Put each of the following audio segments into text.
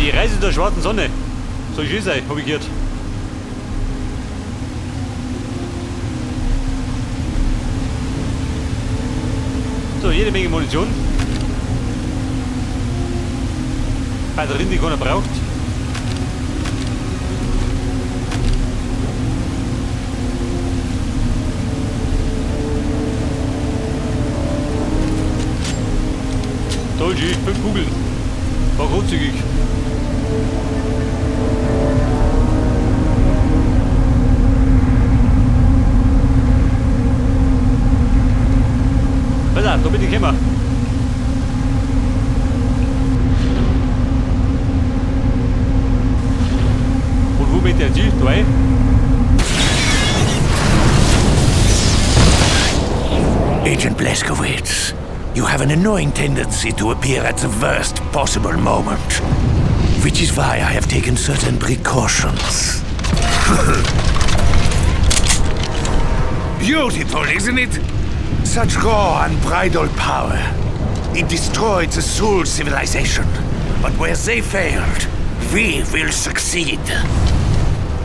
Die Reise der schwarzen Sonne. Soll schön sein, hab ich gehört. So, jede Menge Munition. Batterien, die keiner braucht. Toll, schön, 5 Kugeln. War großzügig. Pass auf, da bin ich gekommen. Und wo mit der Ziel? Da rein? Agent Blazkowicz, you have an annoying tendency to appear at the worst possible moment. Which is why I have taken certain precautions. Beautiful, isn't it? Such raw, unbridled power. It destroyed the Thule civilization. But where they failed, we will succeed.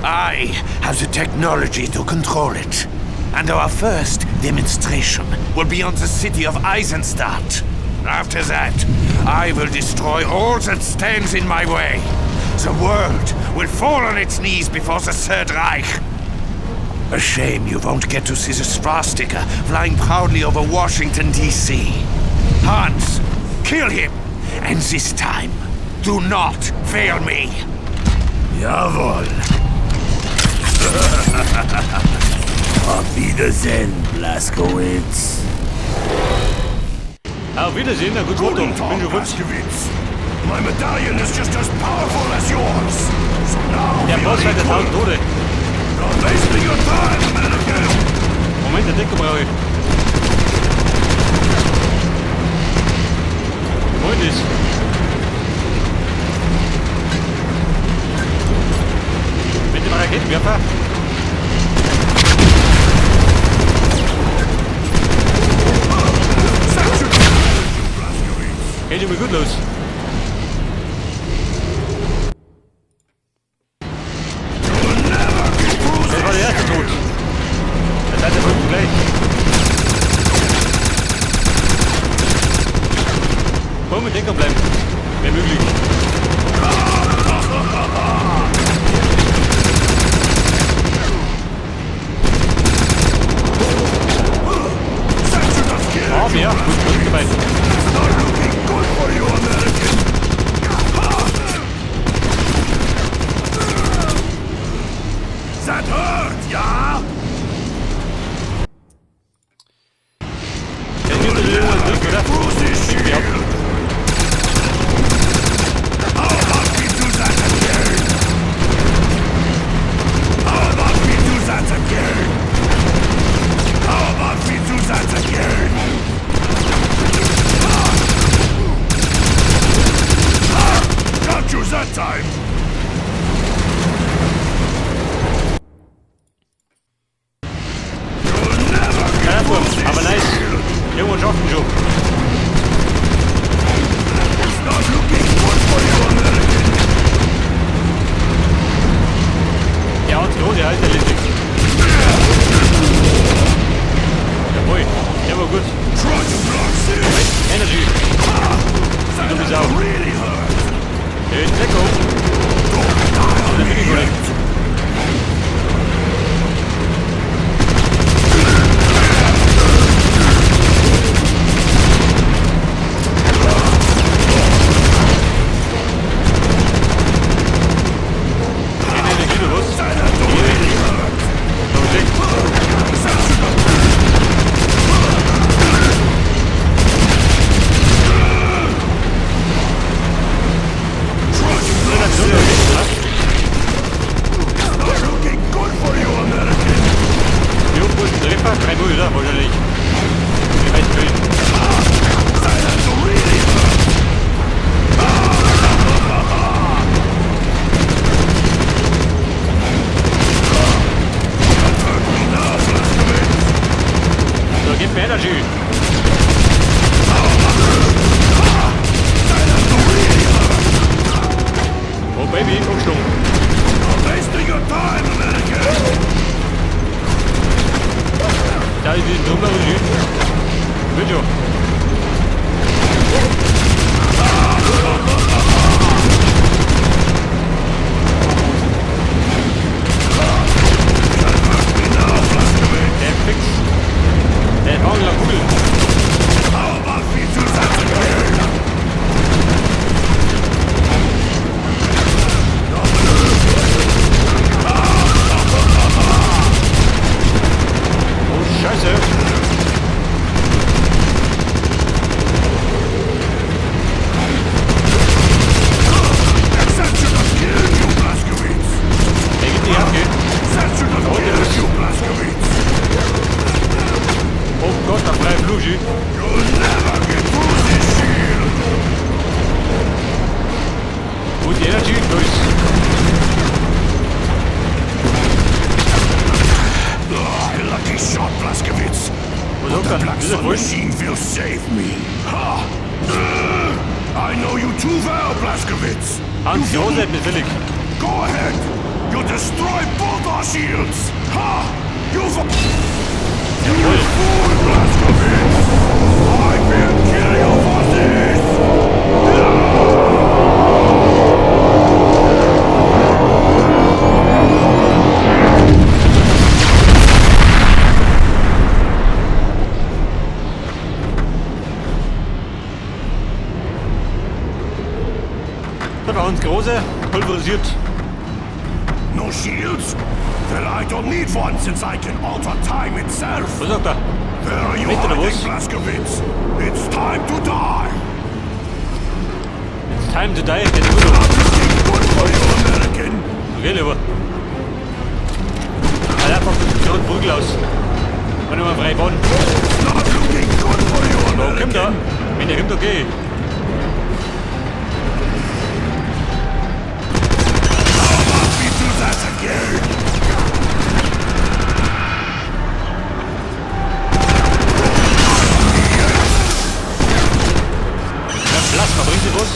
I have the technology to control it. And our first demonstration will be on the city of Eisenstadt. After that, I will destroy all that stands in my way. The world will fall on its knees before the Third Reich. A shame you won't get to see the swastika flying proudly over Washington, D.C. Hans, kill him! And this time, do not fail me! Jawohl. Auf Wiedersehen, Blazkowicz. Auf Wiedersehen, ein gutes Foto. Guten Bin Tag, schon kurz. Blazkowicz. My medallion is just as powerful as yours. So now Der we Boss are hat ja equal. 1000 Tode. You're wasting your time, American. Moment, der Deckung brauche ich. Wo ist? Mit dem Raketenwerfer? Geht schon mal gut los. Das war der erste Tod. Der zweite folgt gleich. Wollen wir in Deckung bleiben? Wäre möglich. Ah, ja, gut, gut dabei. Not looking good for you, American. Baby angeschlagen. You're wasting your time, American! Da ist die Nummer und Wird schon. Der fix. Der hat auch Kugel. How about we do that again? Oh, Scheiße. That should have killed you, Blazkowicz! Der gibt nicht ab, gell? That should have Oh, der killed ist- you, Blazkowicz! Oh Gott, der freie Flugi. You'll never get through this shield! Und die Energy, da ist. Ah, lucky shot, Blazkowicz! Was sagt The er? Black Ist er Sun voll? machine will save me! Ha! I know you too well, Blazkowicz! Hans You Josef mit Philipp. Go ahead! You destroy both our shields! Ha! You You Jawohl. fool, Blazkowicz! I will kill you for this! Da war Hans Große, pulverisiert. No shields? Well, I don't need one since I can alter time itself! Was sagt er? Where are you Mit oder hiding, was? Blazkowicz? It's time to die! It's time to die. Geht gut. Not looking good for you, American! Okay, lieber. Alter, einfach gerade Brückel aus. Wenn ich mal frei bauen. Not looking good for you, Oh, American! kommt da. Wenn der kommt, okay. How about we do that again? Ja, Plasma, bringt sich was?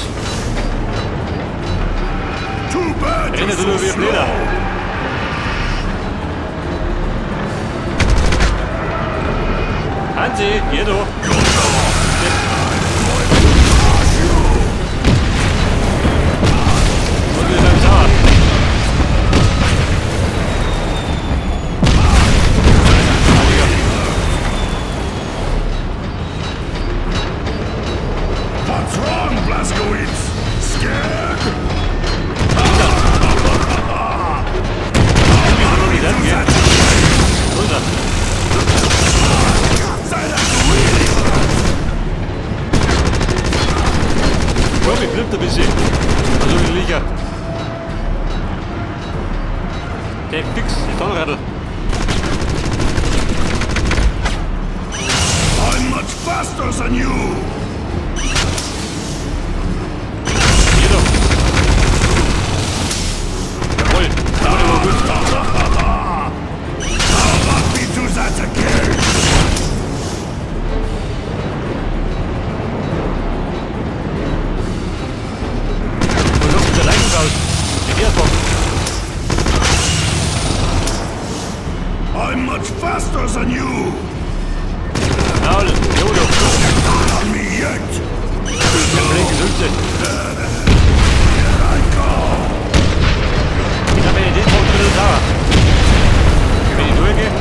Too bad you're Rennt so nur wie ein Blöder. slow! Hansi, geh doch. Und wir sind sauer. What's wrong, Blazkowicz? Scared? Die dann, gell? Wo ist er? That really hurt! Komm, ich blieb ein bisschen. Also wie Licher. Der fix, die Zahnradl. I'm much faster than you! Geh doch. Jawohl, das war aber gut. How about we do that again? Was sagt denn der Leichenhaus aus? Mit der Bock. I'm much faster than you! Jawohl, jo, doch. Die on me yet! Der blinke Sülze. Here I go! Ich hab eine Idee, ein bisschen sauer. Wenn ich durchgehe.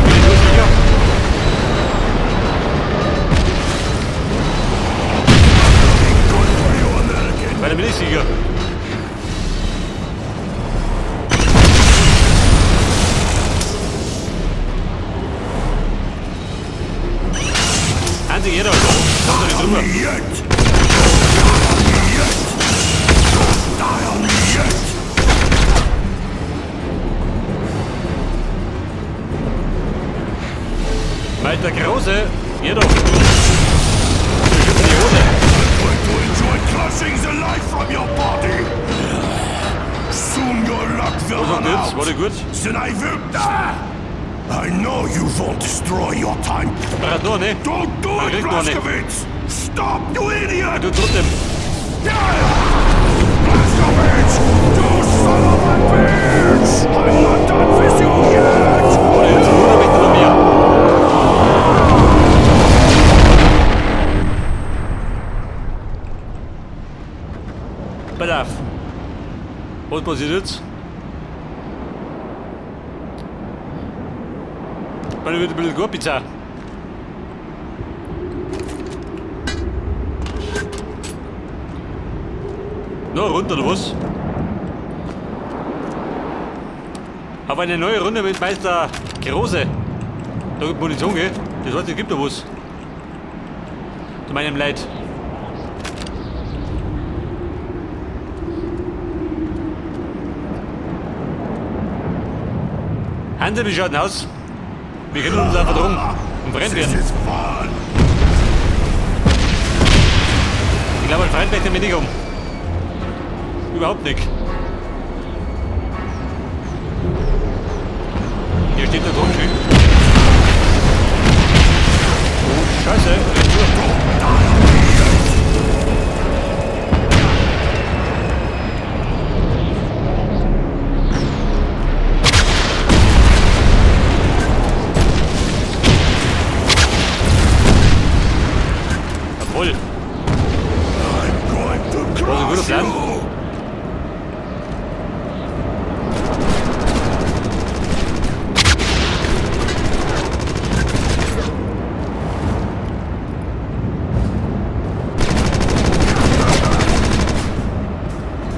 Bin ich durch, sicher? Good for you, American! Weil dann bin ich sicher. Hansi, geh doch. Komm doch nicht drüber. Me yet! On me yet! Don't die on me yet! Weil der Große, geh doch. Wir schützen die Hose. I'm going to enjoy crushing the life from your body! Soon your luck will Was run sagt jetzt? out! War der gut? Then I will... Ah! I know you won't destroy your time. Brad noch, ne? Don't do Man it, kriegt noch nicht. Blazkowicz! Stop, you idiot! Du trotzdem. Yeah! Blazkowicz! You son of a bitch! I'm not done with you yet! Oder jetzt Bruder möchte noch mehr. Pass auf. Was passiert jetzt? Weil wird ein bisschen gut, Pizza. No, runter oder was? Aber eine neue Runde mit Meister Große. Da gibt Munition, gell? Das heißt, es gibt da was. Zu meinem Leid. Hansi, wie schaut denn aus? Wir können uns einfach drum und Freund werden. Ich glaube, ein Freund möchte mich nicht um. Überhaupt nicht. Hier steht der drum schön. Oh, Scheiße. Jawohl. I'm going to Das ist ein guter crush Plan. you!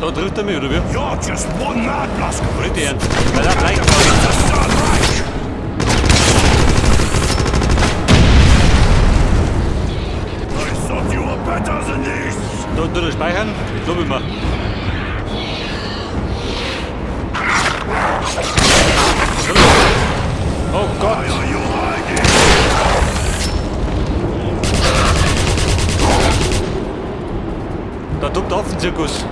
Da trifft er mich, oder wie? You're just one man, Blazkowicz! Nicht ernst. Weil er gleich The Third Reich! I thought you were better than this! Da nur das Speichern, so wie wir. Oh Gott! Why are you hiding? Da tobt der Affenzirkus.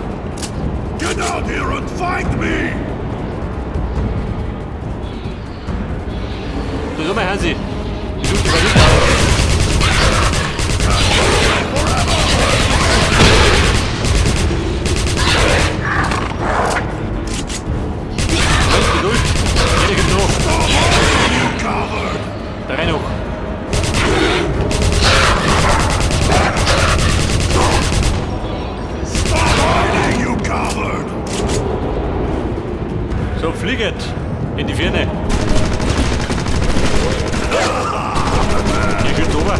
Get out here and fight me! So, so mal, Hansi. Ich such die Banditen auf. Moment, Geduld. Jeder gibt noch. You coward! Da rein hoch. Stop hiding, you coward! So, flieget in die Ferne. Hier geht's rüber.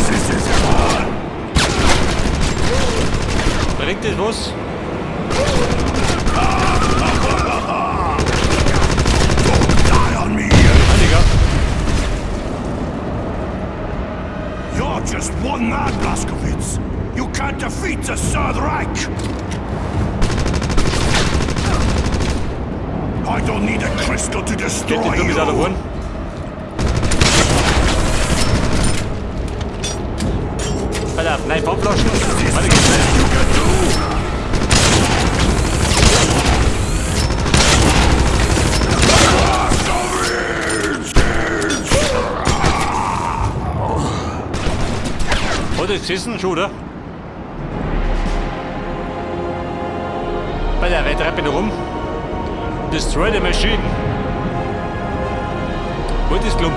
This is fun! Bringt das was? Die on me yet! Heiliger. You're just one man, Blazkowicz! You can't defeat the Third Reich! I don't need a crystal to Geht destroy die dumme Sau da you! vorne? Pass auf, nein, Pfandflaschen. Weiter geht's. You can do! Hat er gesessen schon, oder? Bei der Treppe noch rum. Destroy the machine. Wo ist das Klump?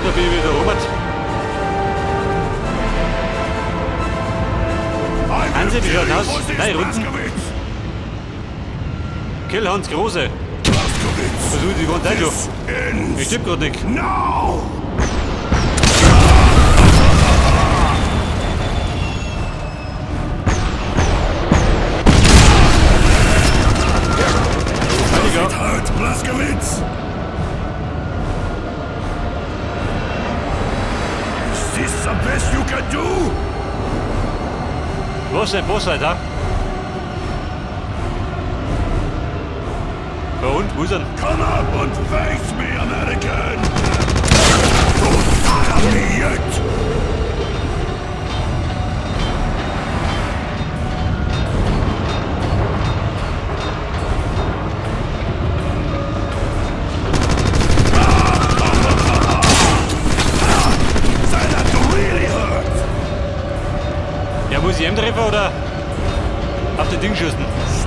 Da bin ich wieder, Robert. Hansi, wie schaut aus? Nein, Runden. Kill Hans Große. Versuch die ganze Zeit schon. Ich stimmt grad nicht. Now! Heiliger. It hurt, Blazkowicz! Is this the best you can do? Was denn Boss, Alter? Ja und? Wo ist er? Come up and face me, American! Don't die on me yet! Angreifer oder auf den Ding schießen?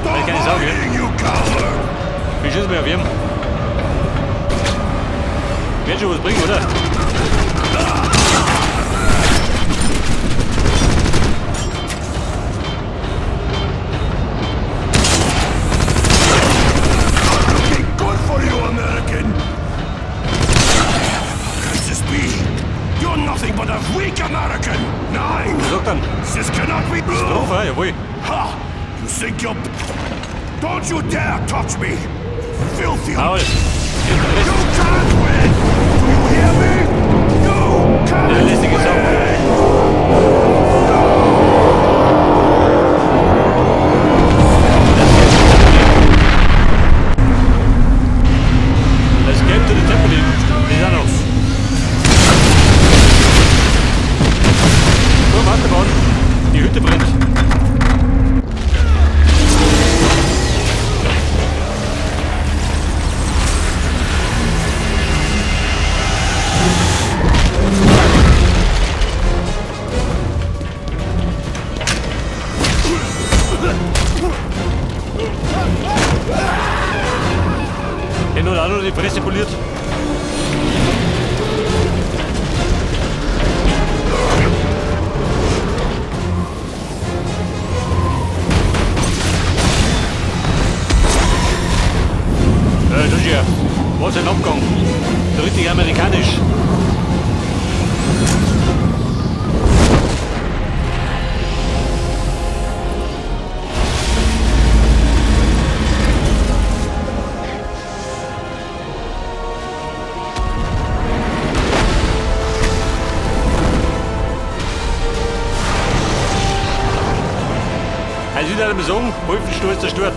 Stop Keine Sorge. hiding, you coward! Wir schießen wir auf ihn. Wird schon was bringen, oder? Looking good for you, American! Can this be? You're nothing but a weak American! Nein! Was sagt dann? This cannot be... Drauf, jawohl. Ha! You think you're... Don't you dare touch me! Filthy... Maul. You can't win! Do you hear me? You can't Ja, lässige Sau. win! Let's get to the Zeppelin. Das ist auch noch. Turm Achterbahn. Die Hütte brennt. Den hat auch noch die Fresse poliert. Das ist ja, was ein Abgang. So richtig amerikanisch. Also ich würde sagen, Wolfenstuhl ist zerstört.